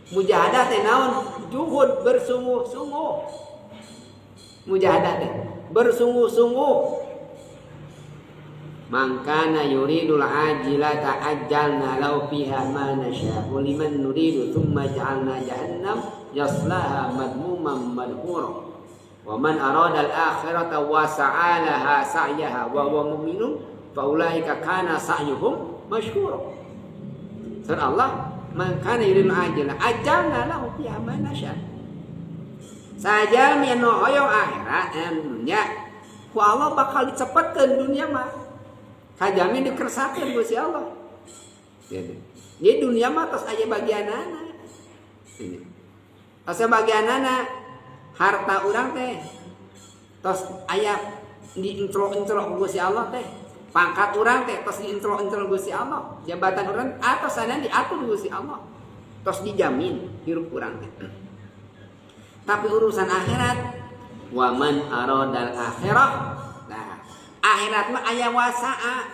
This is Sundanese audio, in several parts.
Mujahadah teh naon? Juhud, bersungguh-sungguh. Mujahadah teh bersungguh-sungguh. Man kana yuridul ajilata ajjalna lahu fiha ma nasha'u liman nuridu thumma ja'alna jahannam yaslaha madmuman madhura. Wa man arada al-akhirata wa sa'a laha sa'yaha wa huwa mu'minun fa ulaika kana sa'yuhum mashkura. Surah Allah, man kana yuridul ajila ajjalna lahu fiha ma nasha. Sajalmi anu hoyong akhirat dunya, ku Allah bakal dicepetkeun dunia mah. Kajamin dikersakeun ku si Allah. Jadi dunia mah tos aya bagianana. Tos aya bagianana harta urang teh tos aya dientro-entro ku si Allah teh. Pangkat urang teh tos dientro-entro ku si Allah. Jabatan urang atos sana diatur ku si Allah. Tos dijamin hirup urang teh. Tapi urusan akhirat, wa man aradal akhirah. Nah, akhirat mah aya wasaa.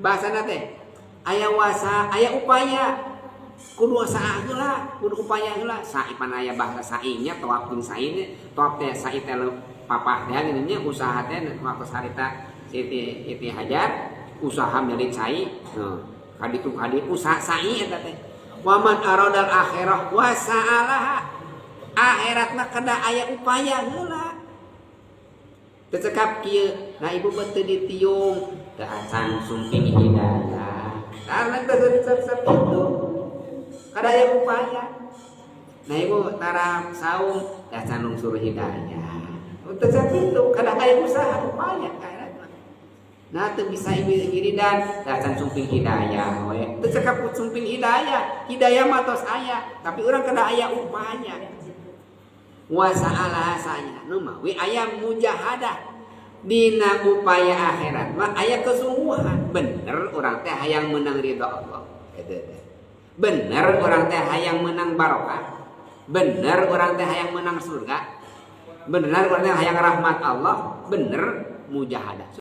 Bahasana teh aya wasa, aya upaya. Kudu saa heula, kudu upaya heula. Sa'i pan aya bahasa sa'inya, tawaf jeung sa'i teh, tawaf teh sa'i teh papah teh nya usaha teh waktu harita Siti Siti Hajar usaha milik sa'i. Heuh, kaditu kaditu usaha sa'i eta teh. Wa man aradal akhirah wa sa'alaha. Akhirat mah kada aya upaya heula. Teu cekap kieu, nah ibu teu ditiung, teu acan sumping hidayah. Karena teu cekap itu. Kada aya upaya. Nah ibu tara saum, teu acan lungsur hidayah. Teu cekap itu, kada aya usaha upaya akhirat mah. Nah teu bisa ibu wiridan, teu acan sumping hidayah we. Teu cekap sumping hidayah, hidayah mah tos aya, tapi urang kada aya upaya. Wa sa'ala saya nu mawi aya mujahadah dina upaya akhirat mah aya kesungguhan. Bener urang teh hayang menang ridho Allah, bener urang teh hayang menang barokah, bener urang teh hayang menang surga, bener urang teh hayang rahmat Allah, bener mujahadah.